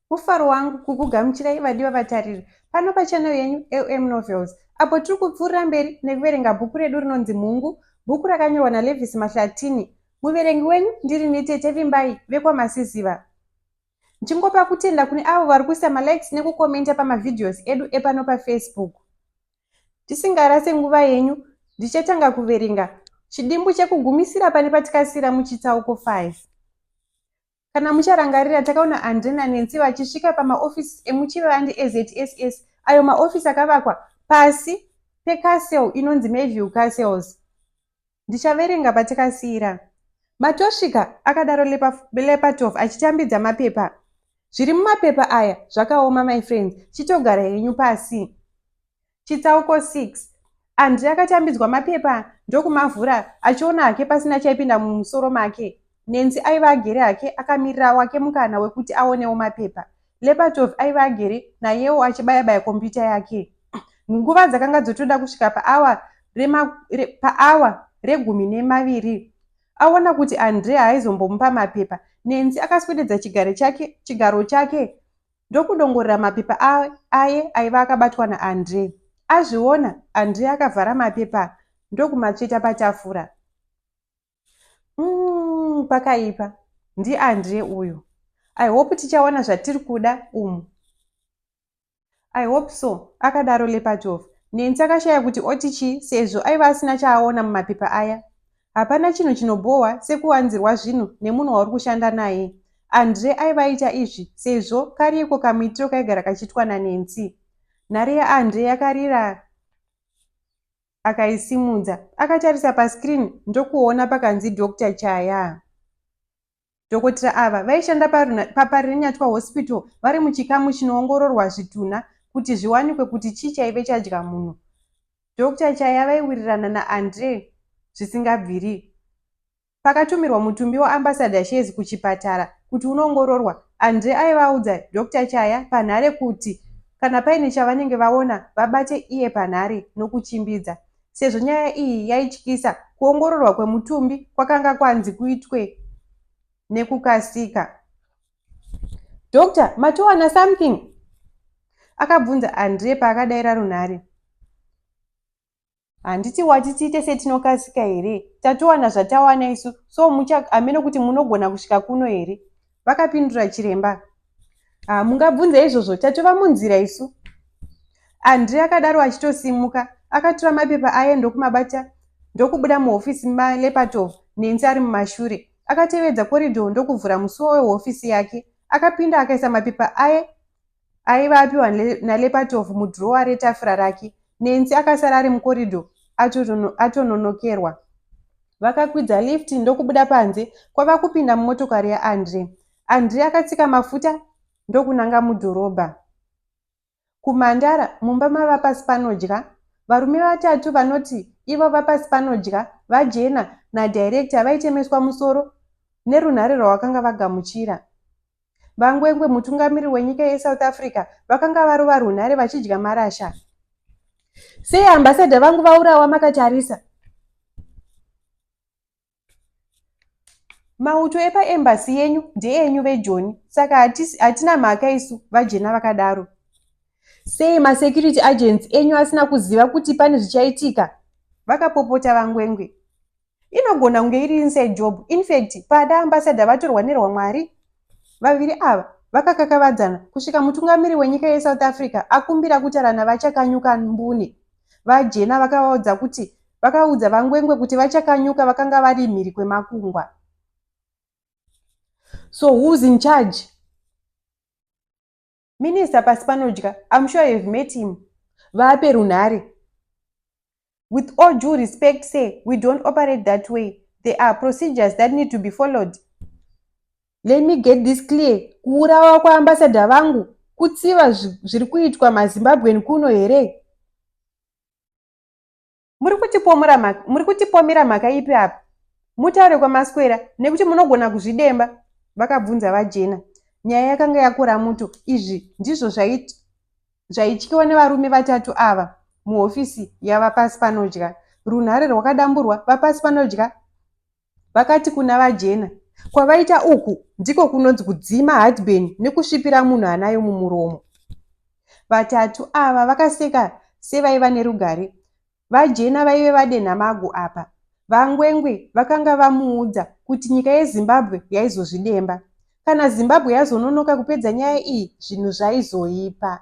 Mufaro wangu kukugamuchirai vadiwa vatariri pano pachannel yenyu LM Novels apo tiri kupfuurira mberi nekuverenga bhuku redu rinonzi Mhungu, bhuku rakanyorwa naLevis Mahlatini. Muverengi wenyu ndirini Tete Vimbai vekwaMasiziva. Ndichingopa kutenda kune avo vari kuisa malikes nekukomenta pamavideos edu epano paFacebook. Tisingarase nguva yenyu, ndichatanga kuverenga chidimbu chekugumisira pane patikasira muchitsauko 5. Kana mucharangarira, takaona Andre naNancy vachisvika pamaofisi emuchivande eZSS, ayo maofisi akavakwa pasi pecastle inonzi Mayview Castles. Ndichaverenga patakasiira. Matosvika, akadaro Lepatov achitambidza mapepa. Zviri mumapepa aya zvakaoma my friends, chitogara henyu pasi. Chitsauko 6. Andre akatambidzwa mapepa ndokumavhura achiona hake pasina chaipinda mumusoro make. Nancy aiva agere hake akamirira wake mukana wekuti aonewo mapepa. Lepatov aiva agere nayewo achibaya-baya kombiyuta yake. Nguva dzakanga dzotoda kusvika paawa paawa regumi nemaviri. Aona kuti Andre haaizombomupa mapepa, Nancy akaswededza chigaro chake, chigaro chake ndokudongorera mapepa aye aiva akabatwa naAndre. Azviona, Andre akavhara mapepa ndokumatsveta patafura. Umm pakaipa. NdiAndre uyu. I hope tichawana zvatiri kuda umu. I hope so, akadaro Lepatov. Nancy akashaya kuti oti chii sezvo aiva asina chaaona mumapepa aya. Hapana chinhu chinobhowa sekuwanzirwa zvinhu nemunhu wauri kushanda naye. Andre aiva aita izvi sezvo kariko kamuitiro kaigara kachiitwa naNancy. Nhare yaAndre yakarira akaisimudza. Akatarisa pascreen ndokuona pakanzi Doctor Chaya. Dhokotera ava vaishanda paParirenyatwa Hospital vari muchikamu chinoongororwa zvitunha kuti zviwanikwe kuti chii chaive chadya munhu. Doctor Chaya vaiwirirana naAndre zvisingabviri. Pakatumirwa mutumbi waAmbassador Shezi kuchipatara kuti unoongororwa, Andre aiva audza Doctor Chaya panhare kuti kana paine chavanenge vaona vabate iye panhare nokuchimbidza. Sezvo nyaya iyi yaityisa, kuongororwa kwemutumbi kwakanga kwanzi kuitwe nekukasika. Doctor, matowana something? akabvunza Andre paakadaira runhare. Handiti wati tiite setinokasika here? Tatowana zvatawana isu so mucha hameno kuti munogona kusvika kuno here? Vakapindura chiremba. Ah, mungabvunza izvozvo tatova munzira isu. Andre akadaro achitosimuka. Akatora mapepa aye ndokumabata ndokubuda muhofisi maLepatov Nancy ari mumashure. Akatevedza koridho ndokuvhura musuwo wehofisi yake. Akapinda akaisa mapepa aye aiva apiwa naLepatov mudhirowa retafura rake. Nancy akasara ari mukoridho atononokerwa. Vakakwidza lift ndokubuda panze kwava kupinda mumotokari yaAndre. Andre akatsika mafuta ndokunanga mudhorobha. Kumandara mumba maVaPasipanodya, varume vatatu vanoti ivo VaPasipanodya, VaJena naDirector vaitemeswa musoro nerunhare rwavakanga vagamuchira. VaNgwengwe mutungamiriri wenyika yeSouth Africa vakanga varova runhare vachidya marasha. Sei ambassador vangu vaurawa makatarisa? Mauto epaembassy yenyu ndeenyu veJoni saka hatina mhaka isu, VaJena vakadaro. Sei masecurity agents enyu asina kuziva kuti pane zvichaitika? Vakapopota VaNgwengwe. Inogona kunge iri inside job. Infact, pada ambassador vatorwa nerwaMwari. Vaviri ava vakakakavadzana kusvika mutungamiri wenyika yeSouth Africa akumbira kutaura naVaChakanyuka mbune. VaJena vakavaudza kuti vakaudza VaNgwengwe kuti VaChakanyuka vakanga vari mhiri kwemakungwa. So who's in charge? Minister Pasipanodya, I'm sure you've met him. Vape runhare. With all due respect, sir, we don't operate that way. There are procedures that need to be followed. Let me get this clear. Kuurawa kwaambassador vangu kutsiva zviri kuitwa maZimbabwean kuno here? Muri kutipomera mhaka ipi apa? Mutaure kwamaswera nekuti munogona kuzvidemba, vakabvunza VaJena. Nyaya yakanga yakora muto. Izvi ndizvo zvaityiwa nevarume vatatu ava muhofisi yaVaPasipanodya. Runhare rwakadamburwa, VaPasipanodya vakati kuna VaJena. Kwavaita uku ndiko kunonzi kudzima heartburn nekusvipira munhu anayo mumuromo. Vatatu ava vakaseka sevaiva nerugare. VaJena vaive vadenha mago apa. VaNgwengwe vakanga vamuudza kuti nyika yeZimbabwe yaizozvidemba. Kana Zimbabwe yazononoka kupedza nyaya iyi zvinhu zvaizoipa.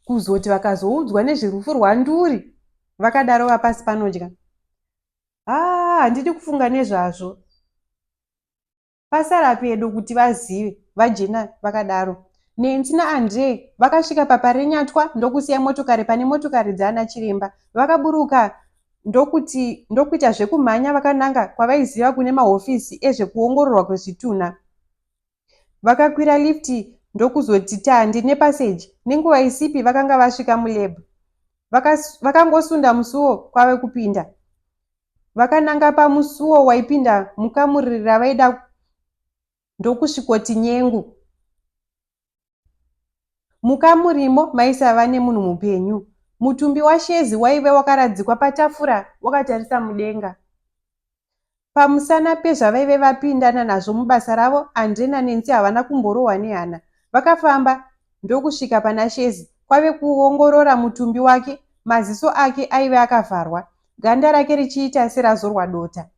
Kuzoti vakazoudzwa nezverufu rwaNduri, vakadaro VaPasipanodya. Haa handidi kufunga nezvazvo. Pasara pedo kuti vazive, VaJena vakadaro. Nancy naAndre vakasvika paParenyatwa ndokusiya motokari pane motokari dzaana chiremba. Vakaburuka ndokuti ndokuita zvekumhanya vakananga kwavaiziva kune mahofisi ezvekuongororwa kwezvitunha. Vakakwira lift ndokuzoti tandi nepassage. Nenguva isipi vakanga vasvika mulab. Vakangosunda musuwo kwave kupinda. Vakananga pamusuwo waipinda mukamuri ravaida ndokusvikoti nyengu. Mukamurimo maisava nemunhu mupenyu. Mutumbi waShezi waive wakaradzikwa patafura wakatarisa mudenga. Pamusana pezvavaive vapindana nazvo mubasa ravo, Andre naNancy havana kumborohwa nehana. Vakafamba ndokusvika pana Shezi kwave kuongorora mutumbi wake. Maziso ake aive akavharwa, ganda rake richiita serazorwa dota.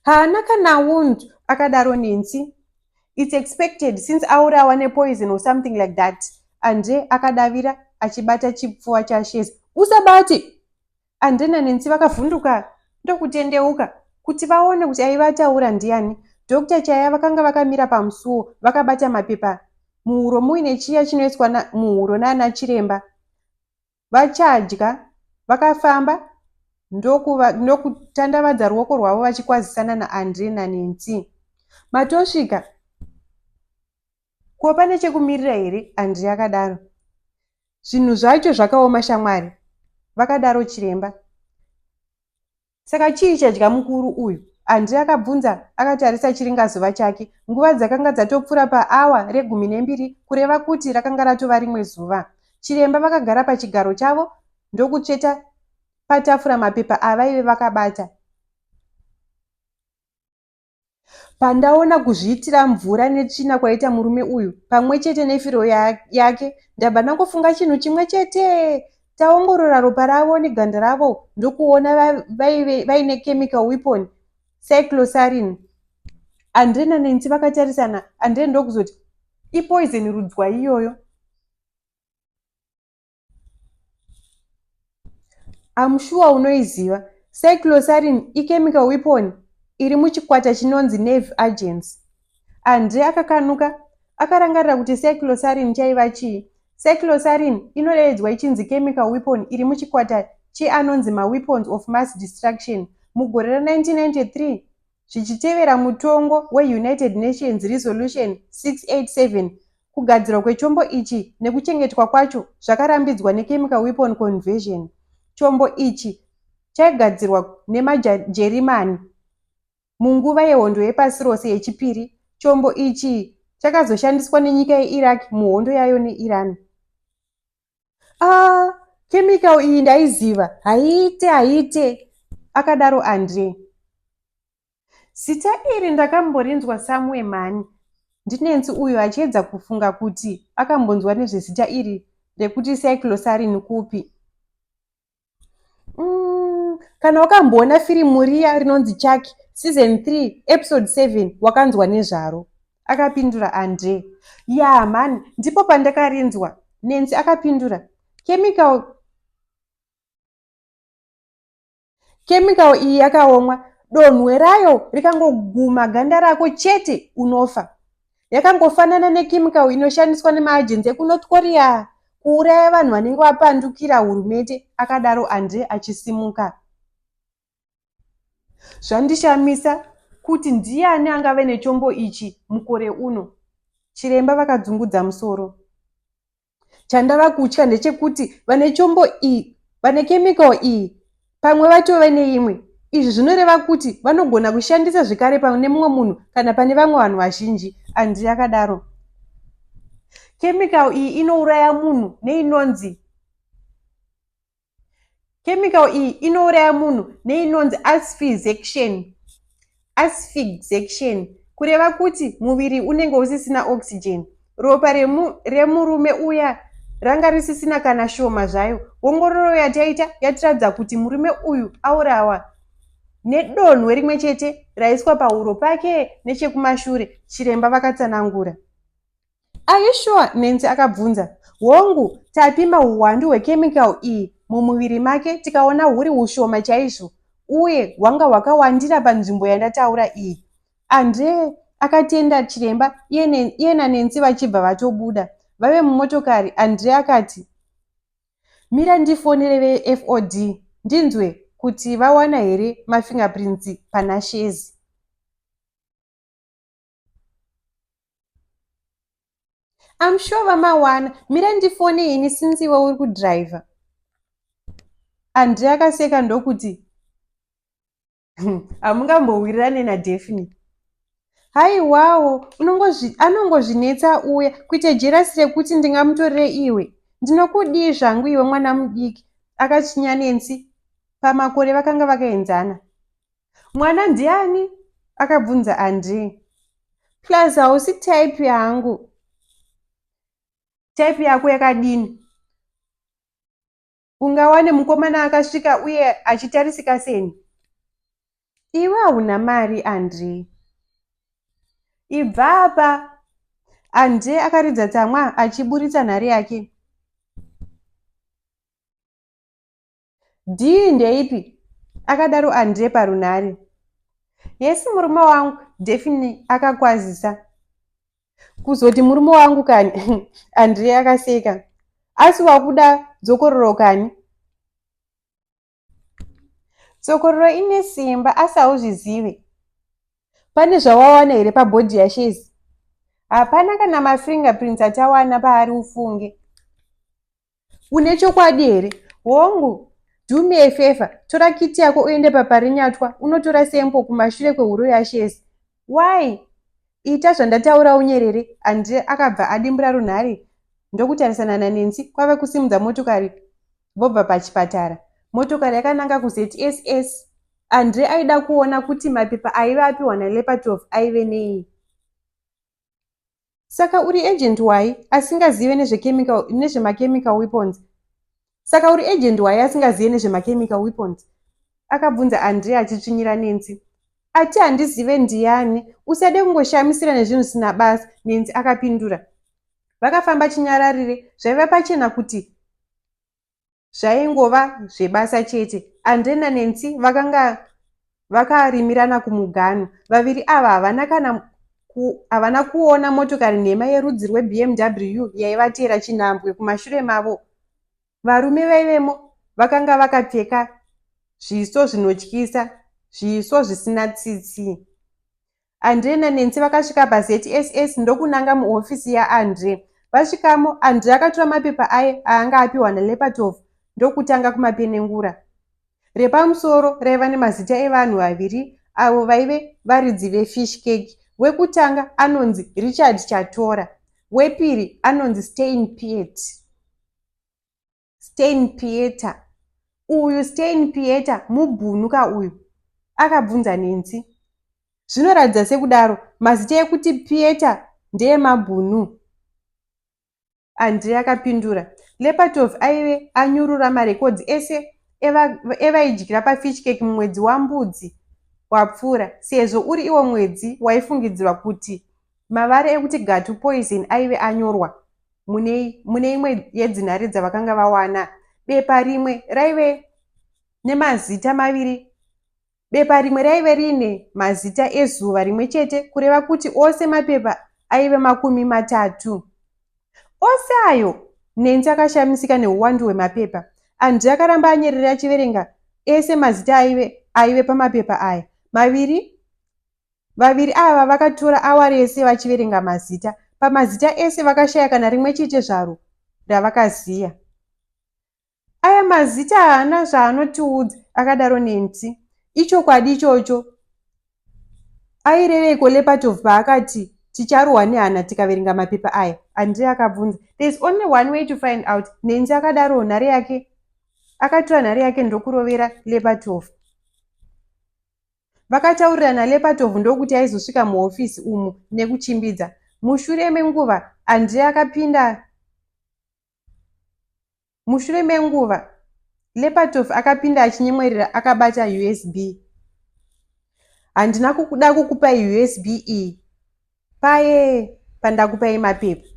Haana kana wound, akadaro Nancy. It's expected since aurawa nepoison or something like that, Andre akadavira achibata chipfuva chaShezi. Usabate! Andre naNancy vakavhunduka ndokutendeuka kuti vaone kuti aiva ataura ndiani. Doctor Chaya vakanga vakamira pamusuwo vakabata mapepa muhuro muine chiya chinoiswa muhuro naana chiremba. Vachadya vakafamba ndokutandavadza ruoko rwavo vachikwazisana naAndre naNancy. Matosvika? Ko pane chekumirira here? Andre akadaro. Zvinhu zvacho zvakaoma shamwari, vakadaro chiremba. Saka chii chadya mukuru uyu? Andre akabvunza akatarisa chiringazuva chake. Nguva dzakanga dzatopfuura paawa regumi nembiri kureva kuti rakanga ratova rimwe zuva. Chiremba vakagara pachigaro chavo ndokutsveta patafura mapepa avaive vakabata. Pandaona kuzviitira mvura netsvina kwaita murume uyu pamwe chete nefiro yake ndabva ndangofunga chinhu chimwe chete. Taongorora ropa ravo neganda ravo ndokuona vaine chemical weapon cyclosarin. Andre naNancy vakatarisana Andre ndokuzoti ipoison rudzwa iyoyo. I'm sure unoiziva. Cyclosarin ichemical weapon iri muchikwata chinonzi nerve agents. Andre akakanuka akarangarira kuti cyclosarin chaiva chii. Cyclosarin inodeedzwa ichinzi chemical weapon iri muchikwata cheanonzi maweapons of mass destruction. Mugore ra1993, Zvichitevera mutongo weUnited Nations Resolution 687, kugadzirwa kwechombo ichi nekuchengetwa kwacho zvakarambidzwa neChemical Weapon Conversion. Chombo ichi chaigadzirwa nemaJerimani munguva yeHondo yePasi rose yechipiri. Chombo ichi chakazoshandiswa nenyika yeIraq muhondo yayo neIran. Ah, chemical iyi ndaiziva. Haiite, haiite, akadaro Andre. Zita iri ndakamborinzwa somewhere mhani. NdiNancy uyo achiedza kufunga kuti akambonzwa nezvezita iri rekuti cyclosarin kupi. Mm, kana wakamboona firimu riya rinonzi Chuck season 3 episode 7 wakanzwa nezvaro. Akapindura Andre. Ya mhani, ndipo pandakarinzwa. Nancy akapindura. Chemical Chemical iyi yakaomwa, donhwe rayo rikangoguma ganda rako chete unofa. Yakangofanana nechemical inoshandiswa nemaajenzi ekuNorth Korea kuuraya vanhu vanenge vapandukira hurumende, akadaro Andre achisimuka. Zvandishamisa kuti ndiani angave nechombo ichi mukore uno, chiremba vakadzungudza musoro. Chandava kutya ndechekuti vane chombo iyi, vane chemical iyi pamwe vatove neimwe. Izvi zvinoreva kuti vanogona kushandisa zvekare pane mumwe munhu kana pane vamwe vanhu vazhinji, Andre akadaro. Chemical iyi inouraya munhu neinonzi. Chemical iyi inouraya munhu neinonzi asphyxiation, asphyxiation kureva kuti muviri unenge usisina oxygen. Ropa remu, remurume uya ranga risisina kana shoma zvayo. Ongororo yataita yatiratidza kuti murume uyu aurawa nedonhwe rimwe chete raiswa pahuro pake nechekumashure, chiremba vakatsanangura. Are you sure? Nancy akabvunza. Hongu, tapima huwandu hwechemical iyi mumuviri make tikaona huri hushoma chaizvo uye hwanga hwakawandira panzvimbo yandataura iyi. Andre akatenda chiremba iye naNancy vachibva vatobuda. Vave mumotokari, Andre akati, Mira ndifonere veFOD ndinzwe kuti vawana here mafingerprints pana Shezi. I'm sure vamawana. Mira ndifone ini since iwe uri kudriver. Andre akaseka ndokuti hamungambowirirane naDaphne. Haiwawo, anongozvinetsa uya kuita jerasi rekuti ndingamutorere iwe. Ndinokudii zvangu iwe mwana mudiki, akatsvinya Nancy. Pamakore vakanga vakaenzana. Mwana ndiani? akabvunza Andre. Plus hausi type yangu. Type yako yakadini? Ungawane mukomana akasvika uye achitarisika seni? Iwe hauna mari Andre. Ibva apa! Andre akaridza tsamwa achiburitsa nhare yake. Dhii ndeipi? akadaro Andre parunhare. Yes murume wangu, Daphne akakwazisa. Kuzoti murume wangu kani? Andre akaseka. Asi wakuda dzokororo kani? Dzokororo ine simba asi hauzvizive. Pane zvawawana here pabhodhi yaShezi? Hapana kana mafingerprints atawana paari ufunge. Une chokwadi here? Hongu. Do me a favor, tora kiti yako uende paParinyatwa unotora sample kumashure kwehuro yaShezi. Why? Ita zvandataura unyerere, Andre akabva adimbura runhare ndokutarisana naNancy kwave kusimudza motokari vobva pachipatara. Motokari yakananga kuZSS. Andre aida kuona kuti mapepa aive apiwa naLepatov aive nei. Saka uri agent wai asingazive nezvechemical nezvemachemical weapons? Saka uri agent wai asingazive nezvemachemical weapons? Akabvunza Andre achitsvinyira Nancy. Ati handizive ndiani, usade kungoshamisira nezvinhu zvisina basa, Nancy akapindura. Vakafamba chinyararire, zvaiva pachena kuti Zvaingova zvebasa chete. Andre naNancy vakanga vakarimirana kumuganhu. Vaviri ava havana kana havana kuona motokari nhema yerudzi rweBMW yaivateera chinhambwe kumashure mavo. Varume vaivemo vakanga vakapfeka zviso zvinotyisa, zviso zvisina tsitsi. Andre naNancy vakasvika paZSS ndokunanga muhofisi yaAndre. Vasvikamo, Andre akatora mapepa aye aanga apiwa naLepatov ndokutanga kumapenengura. Repamusoro raiva nemazita evanhu vaviri avo vaive varidzi vefish cake. Wekutanga anonzi Richard Chatora, wepiri anonzi Stein Piet. Stein Pieter. Uyu Stein Pieter mubhunu ka uyu? Akabvunza Nancy. Zvinoratidza sekudaro, mazita ekuti Pieter ndeemabhunu. Andre akapindura. Lepatov aive anyurura marekodzi ese evaidyira pafish cake mumwedzi waMbudzi wapfuura sezvo uri iwo mwedzi waifungidzirwa kuti mavara ekuti Gatu Poison aive anyorwa. mune, mune imwe yedzinhare dzavakanga vawana. Bepa rimwe raive nemazita maviri bepa rimwe raive riine mazita ezuva rimwe chete kureva kuti ose mapepa aive 30. Ose ayo! Nancy akashamisika nehuwandu hwemapepa. Andre akaramba anyerere achiverenga ese mazita aive, aive pamapepa aya. Maviri Vaviri ava vakatora awa rese vachiverenga mazita. Pamazita ese vakashaya kana rimwe chete zvaro ravakaziya. Aya mazita haana zvaanotiudza, akadaro Nancy. Ichokwadi ichocho. Aireveiko Lepatov paakati ticharohwa nehana tikaverenga mapepa aya? Andre akabvunza. There's only one way to find out, Nancy akadaro nhare yake. Akatora nhare yake ndokurovera Lepatov. Vakataurirana Lepatov ndokuti aizosvika muhofisi umu nekuchimbidza. Mushure menguva, Andrei akapinda Mushure menguva, Lepatov akapinda achinyemwerera akabata USB. Handina kuda kukupai USB iyi paye pandakupai mapepa.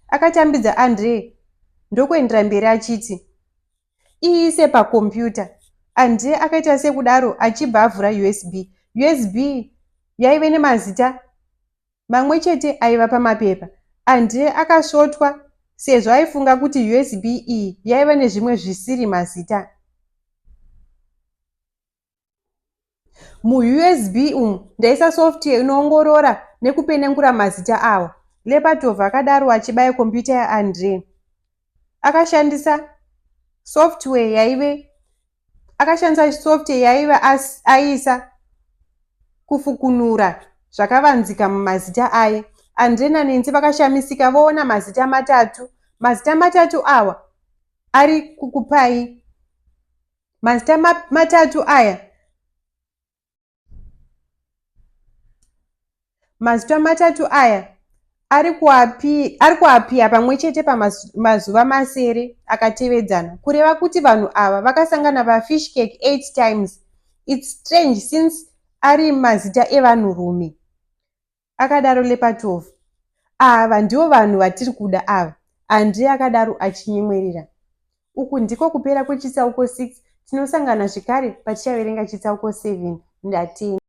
Akatambidza Andrei ndokuendera mberi achiti, Iise pakombiyuta. Andrei akaita sekudaro achibva avhura USB. USB yaive nemazita Mamwe chete aiva pamapepa. André akasvotwa sezvo aifunga kuti USB iyi yaiva nezvimwe zvisiri mazita. MuUSB umu ndaisa software inoongorora nekupenengura mazita awa, Lepatov akadaro achibaya kombiyuta yaAndré. Akashandisa software yaive akashandisa software yaiva aisa kufukunura zvakavanzika mumazita aye. Andre naNancy vakashamisika voona mazita matatu. Mazita matatu awa ari kukupai. Mazita matatu aya Mazita matatu aya ari kuapiya pamwe chete pamazuva masere akatevedzana, kureva kuti vanhu ava vakasangana paFishcake eight times. It's strange since ari mazita evanhurume. Akadaro Lepatov. Ava ndivo vanhu vatiri kuda ava, Andrei akadaro achinyemwerera. Uku ndiko kupera kwechitsauko 6. Tinosangana zvekare patichaverenga chitsauko 7. Ndatenda.